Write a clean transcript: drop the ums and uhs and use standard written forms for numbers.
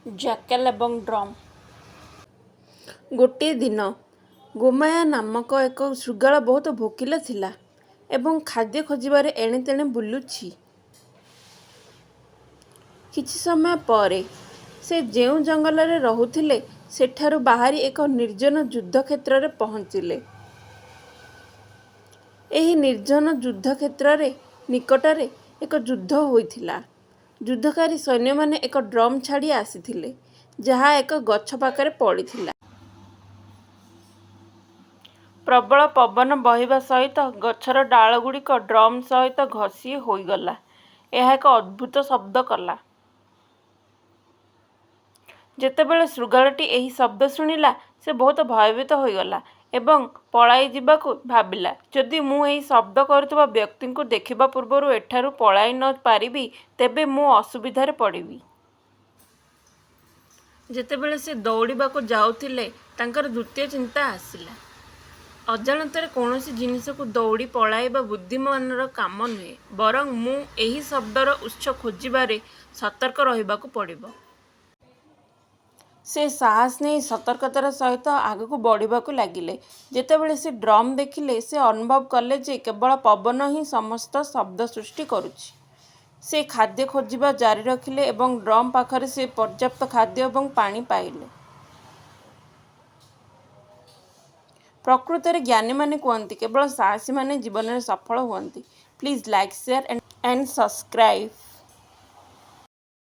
ଜ୍ୟାକେଲ୍ ଏବଂ ଡ୍ରମ୍। ଗୋଟିଏ ଦିନ, ଗୋମାୟା ନାମକ ଏକ ଶୃଗାଳ ବହୁତ ଭୋକିଲା ଥିଲା ଏବଂ ଖାଦ୍ୟ ଖୋଜିବାରେ ଏଣେତେଣେ ବୁଲୁଛି। କିଛି ସମୟ ପରେ, ସେ ଯେଉଁ ଜଙ୍ଗଲରେ ରହୁଥିଲେ ସେଠାରୁ ବାହାରି ଏକ ନିର୍ଜନ ଯୁଦ୍ଧକ୍ଷେତ୍ରରେ ପହଞ୍ଚିଲେ। ଏହି ନିର୍ଜନ ଯୁଦ୍ଧକ୍ଷେତ୍ରରେ ନିକଟରେ ଏକ ଯୁଦ୍ଧ ହୋଇଥିଲା। ଯୁଦ୍ଧକାରୀ ସୈନ୍ୟମାନେ ଏକ ଡ୍ରମ୍ ଛାଡ଼ି ଆସିଥିଲେ, ଯାହା ଏକ ଗଛ ପାଖରେ ପଡ଼ିଥିଲା। ପ୍ରବଳ ପବନ ବହିବା ସହିତ ଗଛର ଡାଳଗୁଡ଼ିକ ଡ୍ରମ୍ ସହିତ ଘଷି ହୋଇଗଲା। ଏହା ଏକ ଅଦ୍ଭୁତ ଶବ୍ଦ କଲା। ଯେତେବେଳେ ଶୃଗାଳଟି ଏହି ଶବ୍ଦ ଶୁଣିଲା, ସେ ବହୁତ ଭୟଭୀତ ହୋଇଗଲା ଏବଂ ପଳାଇଯିବାକୁ ଭାବିଲା। ଯଦି ମୁଁ ଏହି ଶବ୍ଦ କରୁଥିବା ବ୍ୟକ୍ତିଙ୍କୁ ଦେଖିବା ପୂର୍ବରୁ ଏଠାରୁ ପଳାଇ ନ ପାରିବି, ତେବେ ମୁଁ ଅସୁବିଧାରେ ପଡ଼ିବି। ଯେତେବେଳେ ସେ ଦୌଡ଼ିବାକୁ ଯାଉଥିଲେ, ତାଙ୍କର ଦ୍ୱିତୀୟ ଚିନ୍ତା ଆସିଲା। ଅଜାଣତରେ କୌଣସି ଜିନିଷକୁ ଦୌଡ଼ି ପଳାଇବା ବୁଦ୍ଧିମାନର କାମ ନୁହେଁ। ବରଂ ମୁଁ ଏହି ଶବ୍ଦର ଉତ୍ସ ଖୋଜିବାରେ ସତର୍କ ରହିବାକୁ ପଡ଼ିବ। ସେ ସାହସ ନେଇ ସତର୍କତାର ସହିତ ଆଗକୁ ବଢ଼ିବାକୁ ଲାଗିଲେ। ଯେତେବେଳେ ସେ ଡ୍ରମ୍ ଦେଖିଲେ, ସେ ଅନୁଭବ କଲେ ଯେ କେବଳ ପବନ ହିଁ ସମସ୍ତ ଶବ୍ଦ ସୃଷ୍ଟି କରୁଛି। ସେ ଖାଦ୍ୟ ଖୋଜିବା ଜାରି ରଖିଲେ ଏବଂ ଡ୍ରମ୍ ପାଖରେ ସେ ପର୍ଯ୍ୟାପ୍ତ ଖାଦ୍ୟ ଏବଂ ପାଣି ପାଇଲେ। ପ୍ରକୃତରେ ଜ୍ଞାନୀମାନେ କୁହନ୍ତି, କେବଳ ସାହସୀମାନେ ଜୀବନରେ ସଫଳ ହୁଅନ୍ତି। Please like, share and subscribe.